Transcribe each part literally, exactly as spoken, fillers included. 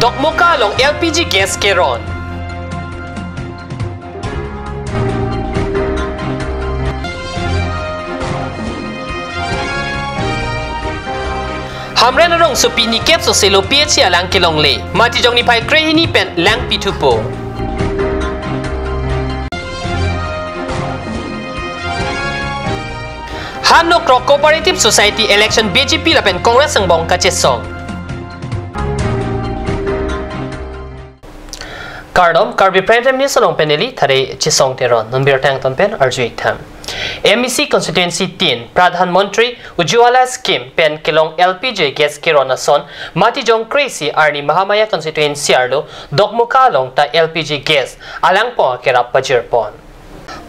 Dokmoka along L P G gas keron. Hamren arongsopi nikep soselo P H E alang kelongle. Matijong niphai krehini pen lang pithupo. Hanokro Cooperative Society election B J P lapen Congress angbong kachesong. Kardom, Karbi Prime Time News along pen neli Thare Chesong Teron, non birta angton pen arju-ik tha. M E C constituency tin, Pradhan Mantri Ujjwala scheme pen kelong L P G gas keron ason, Matijong kre-isi arni Mahamaya constituency arlo, Dokmoka along ta L P G gas alangpong akerap pajirpon.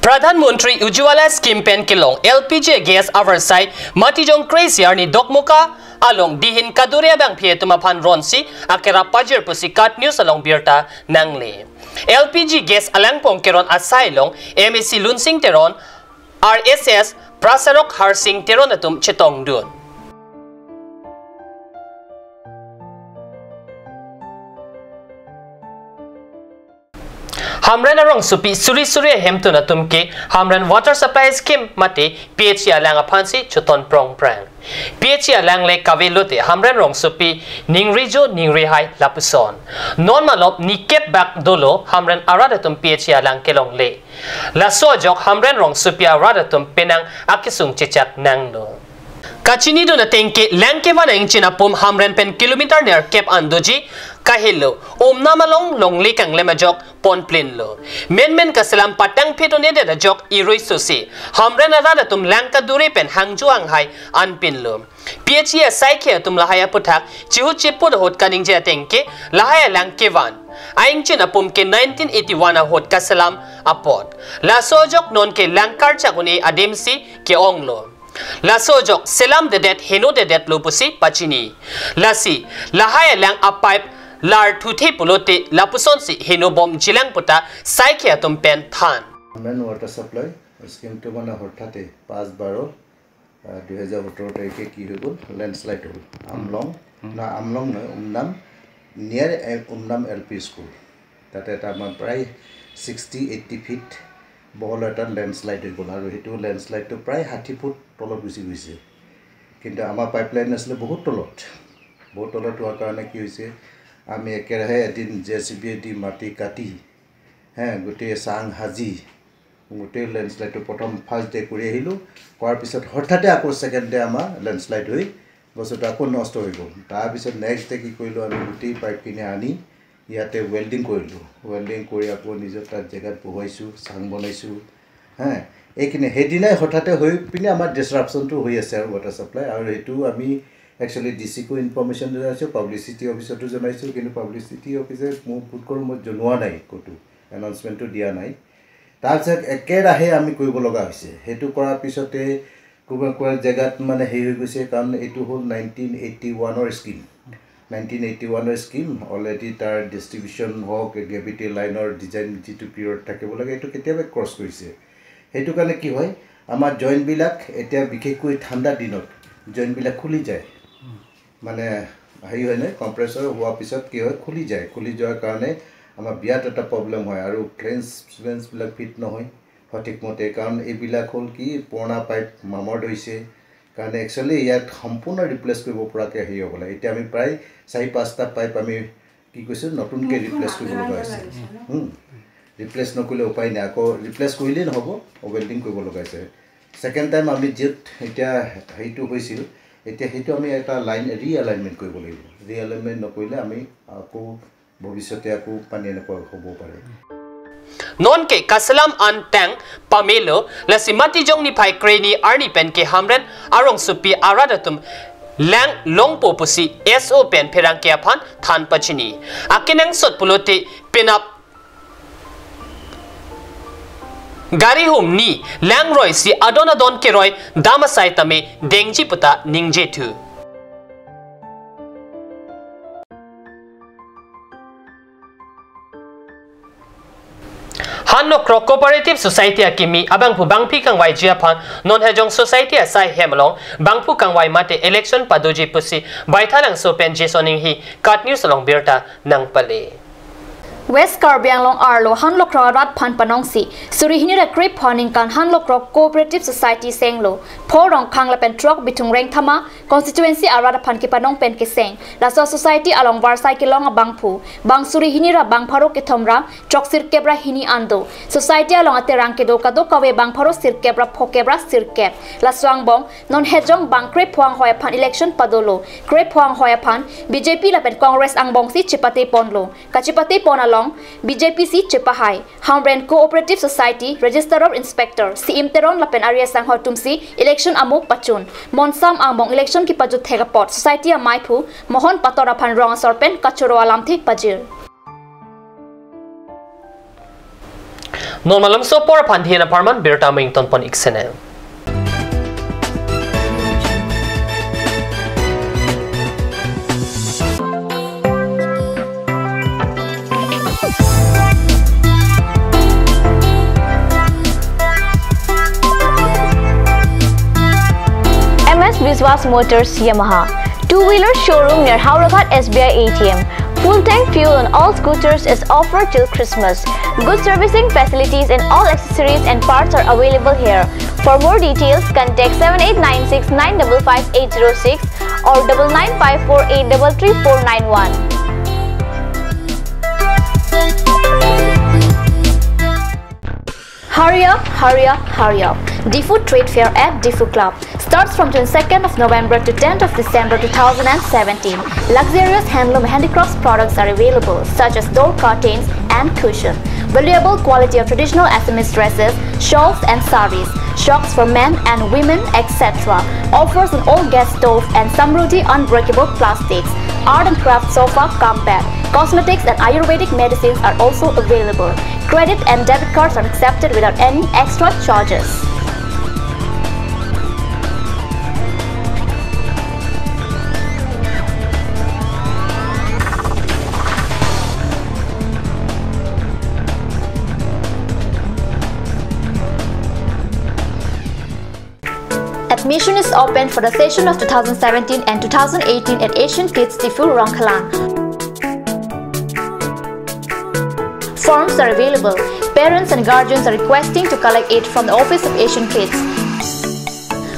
Pradhan Mantri Ujjwala scheme pen kelong L P G gas avarsai Matijong kre-isi arni Dokmoka along dihin kadure abangpi atum aphan ronsi akerap pajir pusi KAT News along birta nangle. L P G gas alangpong keron asai along M A C Lunsing Teron, R S S Prasarok Harsing Teron atum chetongdun. Hamren arongsopi suri suri ahemtun atum ke Hamren water supply scheme mate P H E alang aphansi choton prongprang. P H E alang le kave lote Hamren rongsopi ningri jo ningri hai lapuson. Non malom nikep bak dolo Hamren arat atum P H E alang kelongle. Laso ajok Hamren rongsopi arat atum penang akesung chechak nanglo. Kachinidun ateng ke lang kevan a-ingchin apum Hamren pen kilometer nerkep an doji kahelo. Umnam along longle kanglem ajok ponplinlo. Menmen kaselam patang phedun edet ajok irui sosi Hamren arat atum lang kadure pen hangjo anghai anpinlo. P H E asaikhi atum lahai aputhak chihut chiput ahut kaningje ateng ke lahai alang kevan a-ingchin apum ke nineteen eighty-one ahut kaselam apot. Laso ajok non ke lang karchak un-e adimsi ke-onglo. Laso ajok selamdedet henodedetlo pusi pachini. Lasi lahai alang a-pipe lar thuthe pulote lapusonsi henobom jilang puta saikhi atum pen than. Hamren water supply scheme টো মানে হঠাতে পাঁচ বাৰ, আহ, দুহেজাৰ সোতৰ তাৰিখে কি হৈ গ'ল, লেণ্ডশ্লাইড হ'ল। আমলং, হুম। না, আমলং নহয়, উমনাম, নিয়াৰ এ-, উমনাম এল পি স্কুল। তাতে এটা আমাৰ প্ৰায় ছিক্সটি এইটি ফিট বহল এটা লেণ্ডশ্লাইড হৈ গ'ল আৰু সেইটো লেণ্ডশ্লাইডটো প্ৰায় ষাঠি ফুট তলত গুচি গৈছে। কিন্তু আমাৰ পাইপলাইন আছিলে বহুত তলত। বহুত তলত হোৱাৰ কাৰণে কি হৈছে, আমি একেৰাহে এদিন জে চি বিয়ে দি মাটি কাটি, হে, গোটেই চাং সাজি, গোটেই লেণ্ডশ্লাইডটো প্ৰথম ফাৰ্ষ্ট ডে কৰি আহিলোঁ। কৰাৰ পিছত হঠাতে আকৌ ছেকেণ্ড ডে আমাৰ লেণ্ডশ্লাইড হৈ বস্তুটো আকৌ নষ্ট হৈ গ'ল। তাৰপিছত নেক্সট ডে কি কৰিলোঁ, আমি গোটেই পাইপখিনি আনি ইয়াতে ৱেল্ডিং কৰিলোঁ। ৱেল্ডিং কৰি আকৌ নিজৰ তাত জেগাত বহুৱাইছোঁ, চাং বনাইছোঁ। হে, এইখিনি সেইদিনাই হঠাতে হৈ পিনে আমাৰ ডিছৰাপশ্যনটো হৈ আছে আৰু ৱাটাৰ ছাপ্লাই। আৰু সেইটো আমি একচুৱেলি ডি চিকো ইনফৰ্মেশ্যন জনাইছোঁ, পাব্লিচিটি অফিচতো জনাইছোঁ, কিন্তু পাব্লিচিটি অফিচে মোৰ বোধ কৰোঁ মই জনোৱা নাই, ক'তো এনাউন্সমেণ্টটো দিয়া নাই। তাৰপিছত একেৰাহে আমি কৰিব লগা হৈছে। সেইটো কৰাৰ পিছতে কোনোবা কোনোবা জেগাত মানে হেৰি হৈ গৈছে, কাৰণ এইটো হ'ল নাইনটিন এইটি ওৱানৰ স্কিম। নাইনটিন এইটি ওৱানৰ স্কিম, অলৰেডি তাৰ ডিষ্ট্ৰিবিউশ্যন হওক, গ্ৰেভিটি লাইনৰ ডিজাইন যিটো পিৰিয়ড থাকিব লাগে, এইটো কেতিয়াবাই ক্ৰছ কৰিছে। সেইটো কাৰণে কি হয়, আমাৰ জইণ্টবিলাক এতিয়া বিশেষকৈ ঠাণ্ডা দিনত জইণ্টবিলাক খুলি যায়। মানে হেৰি হয় নে, কম্প্ৰেছৰ হোৱাৰ পিছত কি হয়, খুলি যায়। খুলি যোৱাৰ কাৰণে আমাৰ বিৰাট এটা প্ৰব্লেম হয় আৰু ফ্লেঞ্চ ফ্লেঞ্চবিলাক ফিট নহয় সঠিক মতে, কাৰণ এইবিলাক হ'ল কি, পুৰণা পাইপ মামৰ ধৰিছে কাৰণে একচুৱেলি ইয়াত সম্পূৰ্ণ ৰিপ্লেচ কৰিব পৰাকৈ হেৰি হ'ব লাগে। এতিয়া আমি প্ৰায় চাৰি পাঁচটা পাইপ আমি কি কৈছোঁ, নতুনকৈ ৰিপ্লেচ কৰিব লগা হৈছে। হুম। ৰিপ্লেচ নকৰিলে উপায় নাই, আকৌ ৰিপ্লেচ কৰিলেই নহ'ব, ৱেল্ডিং কৰিব লগা হৈছে। ছেকেণ্ড টাইম আমি য'ত এতিয়া হেৰিটো হৈছিল, এতিয়া সেইটো আমি এটা লাইন ৰিএলাইনমেণ্ট কৰিব লাগিব। ৰিএলাইনমেণ্ট নকৰিলে আমি আকৌ ভৱিষ্যতে আকৌ পানী এনেকুৱা হ'ব পাৰে। Non ke kaselam an tang pamelo, lasi Matijong niphai krehini arni pen ke Hamren arongsopi arat atum lang longpo pusi S O pen pherangke aphan than pachini. Akenangsot pulote penap gari humni lang roisi adon adon keroi dam asai tame dengji puta ningjethu. Hanlokrok Cooperative Society akimi abangphu bangpi kangvaiji aphan non Hejong Society asai hem along bangphu kangvai mate election padoji pusi Baithalangso pen Jason Inghi KAT News along birta nangpale. West Karbi Anglong arlo Hanlokrok arat aphan panongsi suri hini ra krepho aningkan Hanlokrok Cooperative Society senglo pho Rongkhang lapen throk Bithung Rengthama constituency arat aphan kepanong pen keseng laso society along varsai kelong abangphu bang suri hini ra bang pharo kethom ra throksirkep ra hini an do. Society along aterang kedo kadokave bang pharo sirkep ra phokep ra sirkep. Laso angbong non Hejong bang krepho anghoi aphan election padolo. Krepho anghoi aphan BJP lapen Congress angbongsi chepate ponlo. Kachepate pon along BJP si chepahai. Hamren Cooperative Society Registrar Inspector C M Teron lapen ari asangho atumsi election amo pachun. Monsam angbong election kepajut thek apot society amaiphu Mohon Pator aphan rong asor pen kachoro alamthe pajir. Non malomso apor aphan dien apharman birta mington pon ik sene. M S Biswas Motors Yamaha, two-wheeler showroom near Howraghat S B I A T M. Full tank fuel on all scooters is offered till Christmas. Good servicing facilities and all accessories and parts are available here. For more details, contact seven eight nine six nine double five eight zero six or double nine five four eight double three four nine one. Hurry up, hurry up, hurry up. Diphu Trade Fair at Diphu Club starts from twenty-second of November to tenth of December two thousand seventeen. Luxurious handloom handicrafts products are available, such as door curtains and cushion. Valuable quality of traditional Assamese dresses, shawls and saris, shocks for men and women, et cetera. Offers on all gas stove and Samruddhi unbreakable plastics. Art and craft sofa cum bed. Cosmetics and Ayurvedic medicines are also available. Credit and debit cards are accepted without any extra charges. Admission is open for the session of two thousand seventeen and two thousand eighteen at Asian Kids Diphu, Rongkhalang. Forms are available. Parents and guardians are requesting to collect it from the office of Asian Kids.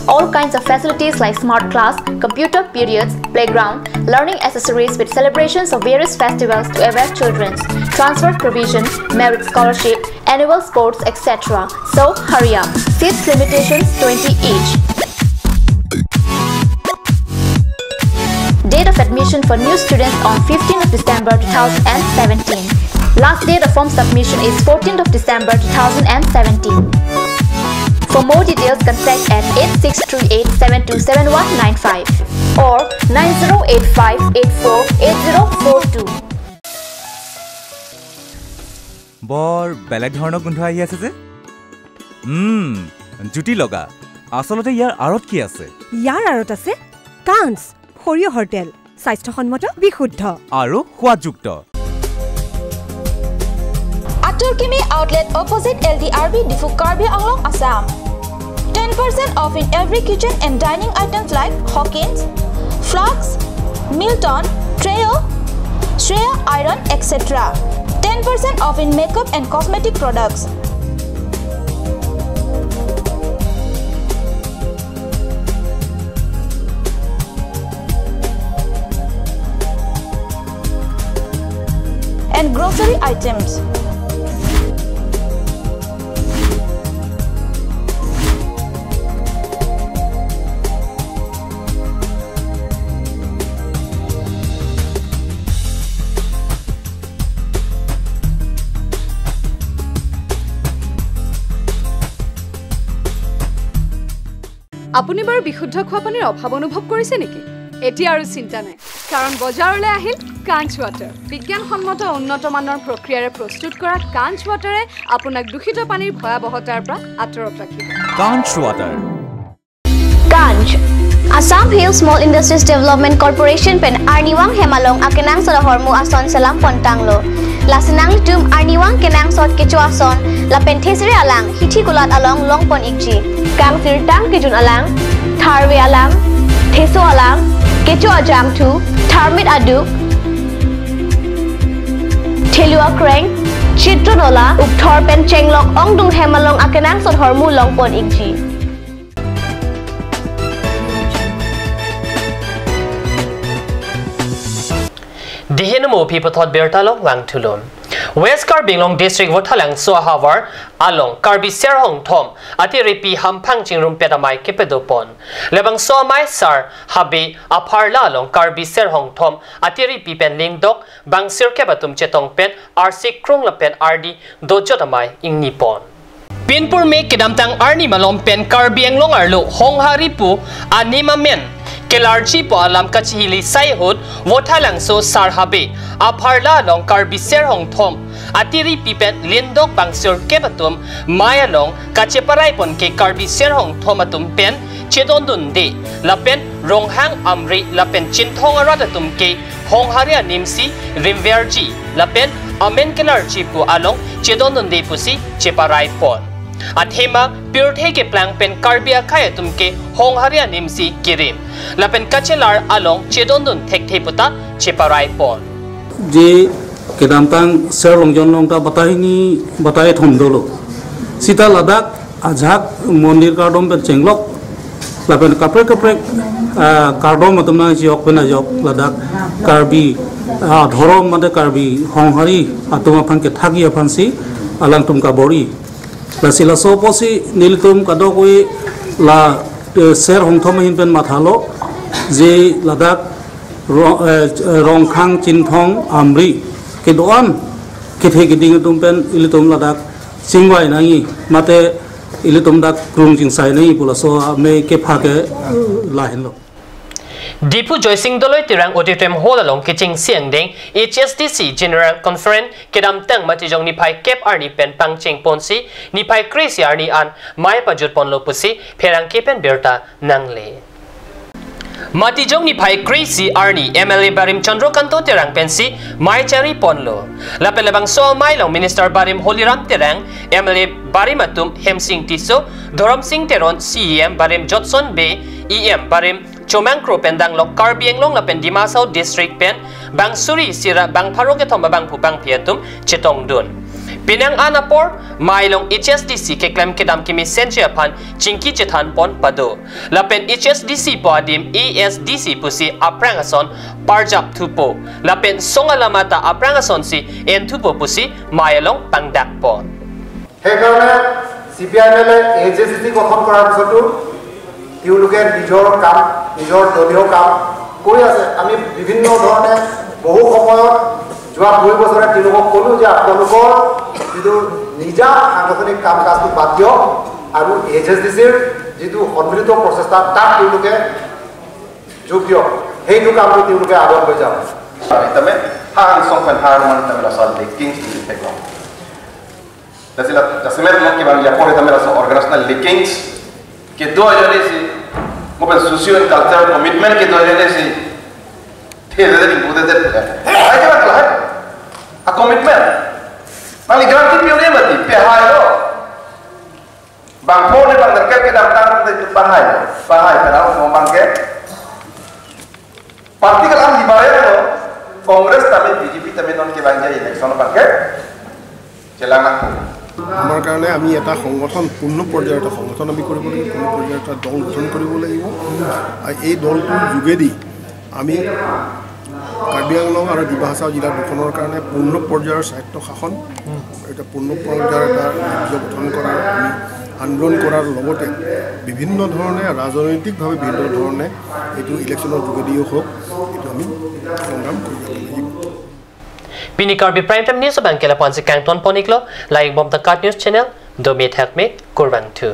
All kinds of facilities like smart class, computer periods, playground, learning accessories with celebrations of various festivals to aware children, transfer provision, merit scholarship, annual sports, et cetera. So hurry up. Seats limitations twenty each. Date of admission for new students on fifteenth of December two thousand seventeen. Last date of form submission is fourteenth of December two thousand seventeen. For more details, contact at eight six three eight seven two seven one nine five or nine zero eight five eight four eight zero four two. বৰ বেলেগ ধৰণৰ গোন্ধ আহি আছে যে। উম, জুতি লগা। আচলতে ইয়াৰ আঁৰত কি আছে? ইয়াৰ আঁৰত আছে কাঞ্চ সৰিয়হৰ তেল, স্বাস্থ্যসন্মত, বিশুদ্ধ। আৰু সোৱাদযুক্ত। Atur Kimi Outlet, opposite L D R B, Diphu, Karbi Anglong, Assam. Ten percent off in every kitchen and dining items like Hawkins, Flask, Milton, Trio, Shreya Iron, et cetera. Ten percent off in makeup and cosmetic products. And grocery items. আপুনি বাৰু বিশুদ্ধ খোৱা পানীৰ অভাৱ অনুভৱ কৰিছে নেকি? এতিয়া আৰু চিন্তা নাই, কাৰণ বজাৰলৈ আহিল কাঞ্চ ৱাটাৰ। বিজ্ঞানসন্মত উন্নত মানৰ প্ৰক্ৰিয়াৰে প্ৰস্তুত কৰা কাঞ্চ ৱাটাৰে আপোনাক দূষিত পানীৰ ভয়াৱহতাৰ পৰা আঁতৰত ৰাখিব। কাঞ্চ water. Ganj. Assam Hill Small Industries Development Corporation pen Arnivang Hemalong akenangsot ahormu ason selam pontanglo. Lasi nanglitum arnivang kenangsot kecho ason lapen thesere alang hithi kulat along longpon ikji. Kangsirtang kejun alang, tharve alang, theso alang, kecho ajangthu, tharmit aduk, thelu akreng, chitron ola, ukthor pen chenglok ongdung hem along akenangsot ahormu longpon ikji. Dihin mo phi puthot birta along vangthulo. West Karbi Anglong District Vothatlangso ahavar along Karbi Ser Hongthom atiripi hamphang chingrumpet amei kepadopon. Labangso amei Sar Habe apharla along Karbi Ser Hongthom atiripi pen lindok bangsirkep atum chetong pen arsi krung lapen ardi dojot amei ingnipon. Pinpur me kedamtang arni malom pen Karbi Anglong arlo Honghari pu anim amen kelarji pu alam kachihili sai ahut Vothatlangso Sar Habe apharla along Karbi Ser Hongthom atiripi pen lindok bangsirkep atum mei along kacheparaipon ke Karbi Ser Hongthom atum pen chedondunde lapen Ronghang, Amri lapen Chinthong arat atum ke Honghari anim si rimverji lapen amen kelarji pu along chedondunde pusi cheparaipon. Athema pirthe keplang pen Karbi akhei atum ke Honghari anim si kirim lapen kachelar along chedondun thekthe puta cheparaipon. Je kedamtang Ser Longjon along ta batai hini, batai thom dolo. Sita ladak ajahak mondir kardom pen chenglok lapen kaprek kaprek, ah, kardom atum nangchijok pen ajok ladak Karbi, ah, dhorom mate Karbi Honghari atum aphan kethakji aphansi alangtum kabor-i. Lasi laso apotsi nelitum kadokave la, eh, Ser Hongthom ahin pen mathalo, je ladak Ro-, eh, Rongkhang, Chinthong, Amri kedo-an kethe keding atum pen ilitum ladak chingvai nangji mate ilitum dak krung chingsai nangji pu laso amei kepha ke, eh, lahenlo. Diphu Joysing Doloi Terang Auditorium Hall along kechengsi angdeng H S D C General Conference kedamtang Matijong niphai kep arni pen pangchengponsi niphai kre-isi arni an mei pajutponlo pusi pherangke pen birta nangle. Matijong niphai kre-isi arni M L A barim Chandra Kanto Terang pensi mei chariponlo. Lapen labangso amei along Minister barim Holiram Terang, M L A barim atum Hemsing Tisso, Dhorom Sing Teron, C E M barim Jotson Bey, E M barim Chomang Kro pen danglok Karbi Anglong lapen Dima Hasao District pen bang suri isi ra bang pharo kethom abangphu bangphi atum chetongdun. Penang an apor mei along H S D C keklem kedam kemesenji aphan chingki chethanpon pado. Lapen H S D C pu adim A S D C pusi aphrang ason parjap thupo. Lapen song alama ta aphrang asonsi en thupo pusi mei along pangdakpon. সেইকাৰণে C P I am এলে A J C চি গঠন কৰাৰ পিছতো তেওঁলোকে নিজৰ কাম, নিজৰ দলীয় কাম কৰি আছে। আমি বিভিন্ন ধৰণে বহু সময়ত যোৱা দুই বছৰে তেওঁলোকক ক'লোঁ যে আপোনালোকৰ যিটো নিজা সাংগঠনিক কাম কাজটো বাদ দিয়ক আৰু এ জে চি চিৰ যিটো সন্মিলিত প্ৰচেষ্টা তাত তেওঁলোকে যোগ দিয়ক, সেইটো কামটো তেওঁলোকে আগত লৈ যাওক। Tame, ha angsong pen ha rumang tame laso leakings di theklo. Lasi la, jasemet mo kevang ya pore tame laso organizational leakings kedo ajoine si, mo pen socio and cultural commitment kedo ajoine si. Thede de, bude de. Hai ke ba hai. A commitment. Nangli guarantee pi-un-e mati, pe hai lo. Bang phone bang derkep kedamtang de pahai, pahai kenal mo bang ke. Party kelang di bare lo, Congress tame B J P tame non kevangji election bang ke. Chelang nang. আমাৰ কাৰণে আমি এটা সংগঠন, পূৰ্ণ পৰ্যায়ৰ এটা সংগঠন আমি কৰিব লাগিব, পূৰ্ণ পৰ্যায়ৰ এটা দল গঠন কৰিব লাগিব। আৰু এই দলটোৰ যোগেদি আমি কাৰ্বি আংলং আৰু ডিমা হাছাও জিলা দুখনৰ কাৰণে পূৰ্ণ পৰ্যায়ৰ স্বায়ত্ত শাসন, এটা পূৰ্ণ পৰ্যায়ৰ এটা ৰাজ্য গঠন কৰাৰ আমি আন্দোলন কৰাৰ লগতে বিভিন্ন ধৰণে ৰাজনৈতিকভাৱে বিভিন্ন ধৰণে এইটো ইলেকশ্যনৰ যোগেদিও হওক, এইটো আমি সংগ্ৰাম কৰিব লাগিব। Pini Karbi Prime Time News abang ke lapu-ansi kangtonpon iklo, langdunbom Takat News Channel, domi thakme, kurvangthu.